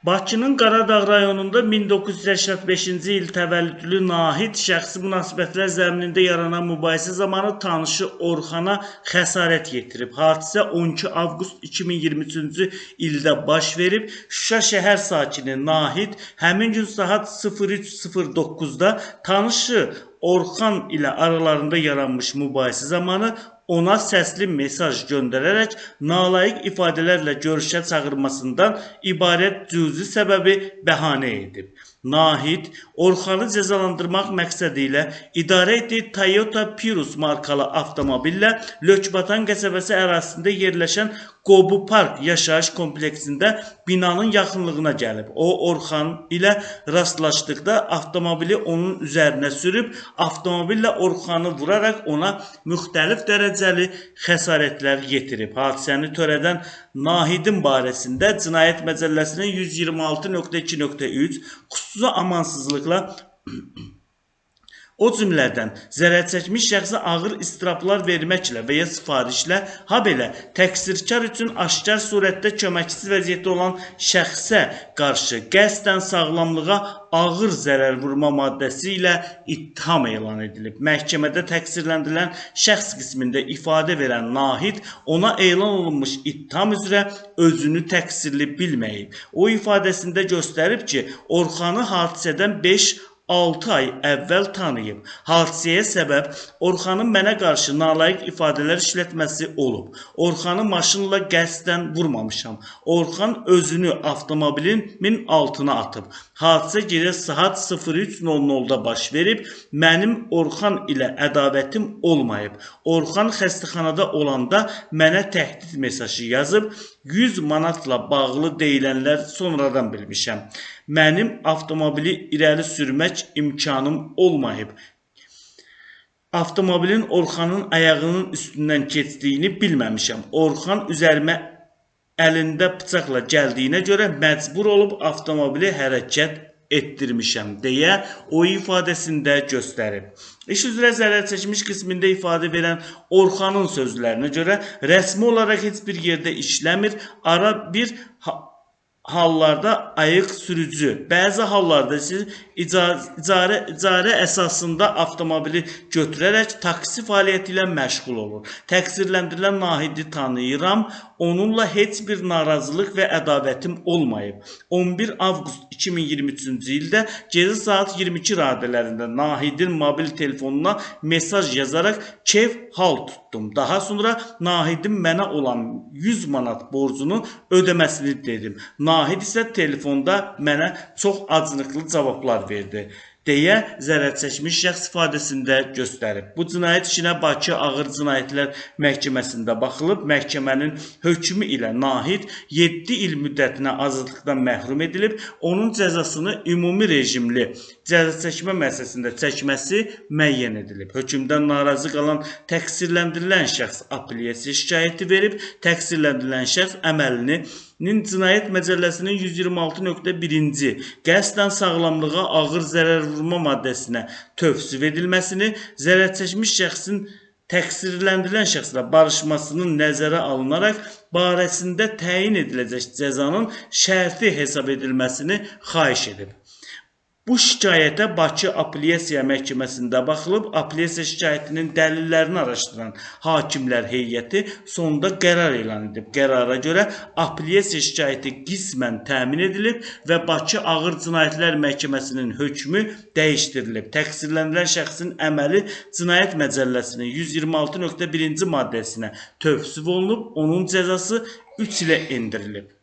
Bakının Qaradağ rayonunda 1985-ci il təvəllüdlü Nahid şəxsi münasibətlər zəminində yaranan mübahisə zamanı tanışı Orxana xəsarət yetirib. Hadisə 12 avqust 2023-cü ildə baş verib. Şuşa şəhər sakini Nahid həmin gün saat 03:09-da tanışı Orxan ilə aralarında yaranmış mübahisə zamanı ona səsli mesaj göndərərək nalayiq ifadələrlə görüşə çağırmasından ibarət cüzi səbəbi bəhanə edib. Nahid Orxanı cəzalandırmaq məqsədi ilə idarə etdiyi Toyota Prius markalı avtomobillə Lökbatan qəsəbəsi ərazisində yerləşən Qobu Park yaşayış kompleksində binanın yaxınlığına gəlib. O, Orxan ilə rastlaşdıqda avtomobili onun üzərinə sürüb, avtomobillə Orxanı vuraraq ona müxtəlif dərəcəli xəsarətlər yetirib. Hadisəni törədən Nahidin barəsində Cinayət Məcəlləsinin 126.2.3 xüsusi amansızlıqla, o cümlədən zərər çəkmiş şəxsə ağır istirablar verməklə və ya sifarişlə, habelə təqsirkar üçün aşkar surətdə köməksiz vəziyyətdə olan şəxsə qarşı qəsdən sağlamlığa ağır zərər vurma maddəsi ilə ittiham elan edilib. Məhkəmədə təqsirləndirilən şəxs qismində ifadə verən Nahid ona elan olunmuş ittiham üzrə özünü təqsirli bilməyib. O ifadəsində göstərib ki, Orxanı hadisədən 5-6 ay əvvəl tanıyıb. Hadisəyə səbəb Orxanın mənə qarşı nalayiq ifadələr işlətməsi olub. Orxanı maşınla qəsdən vurmamışam. Orxan özünü avtomobilimin altına atıb. Hadisə gecə saat 03:00-da baş verib. Mənim Orxan ilə ədavətim olmayıb. Orxan xəstəxanada olanda mənə təhdid mesajı yazıb. 100 manatla bağlı deyilənlər sonradan bilmişəm. Mənim avtomobili irəli sürmək imkanım olmayıb. Avtomobilin Orxanın ayağının üstündən keçdiyini bilməmişəm. Orxan üzərimə əlində bıçaqla gəldiyinə görə məcbur olub avtomobili hərəkət etdirmişəm deyə o ifadəsində göstərib. İş üzrə zərər çəkmiş qismində ifadə verən Orxanın sözlərinə görə rəsmi olaraq heç bir yerdə işləmir, ara bir hallarda ayıq sürücü, bəzi hallarda isə icarə əsasında avtomobili götürərək taksi fəaliyyəti ilə məşğul olur. Təqsirləndirilən Nahidi tanıyıram, onunla heç bir narazılıq və ədavətim olmayıb. 11 avqust 2023-cü ildə gecə saat 22 radələrində Nahidin mobil telefonuna mesaj yazaraq kef hal tutdum. Daha sonra Nahidin mənə olan 100 manat borcunu ödəməsini dedim. Nahid isə telefonda mənə çox acınıqlı cavablar verdi deyə zərər çəkmiş şəxs ifadəsində göstərib. Bu cinayət işinə Bakı Ağır Cinayətlər Məhkəməsində baxılıb. Məhkəmənin hökmü ilə Nahid 7 il müddətinə azadlıqdan məhrum edilib. Onun cəzasını ümumi rejimli cəza çəkmə müəssisəsində çəkməsi müəyyən edilib. Hökmdən narazı qalan təqsirləndirilən şəxs apellyasiya şikayəti verib. Təqsirləndirilən şəxs əməlini Cinayət Məcəlləsinin 126.1-ci qəsdən sağlamlığa ağır zərər vurma maddəsinə tövsif edilməsini, zərər çəkmiş şəxsin təqsirləndirilən şəxslə barışmasının nəzərə alınaraq barəsində təyin ediləcək cəzanın şərti hesab edilməsini xahiş edib. Bu şikayətə Bakı Apellyasiya Məhkəməsində baxılıb. Apellyasiya şikayətinin dəlillərini araşdıran hakimlər heyəti sonda qərar elan edib. Qərara görə apellyasiya şikayəti qismən təmin edilib və Bakı Ağır Cinayətlər Məhkəməsinin hökmü dəyişdirilib. Təqsirləndirilən şəxsin əməli Cinayət Məcəlləsinin 126.1-ci maddəsinə tövsif olunub, onun cəzası 3 ilə endirilib.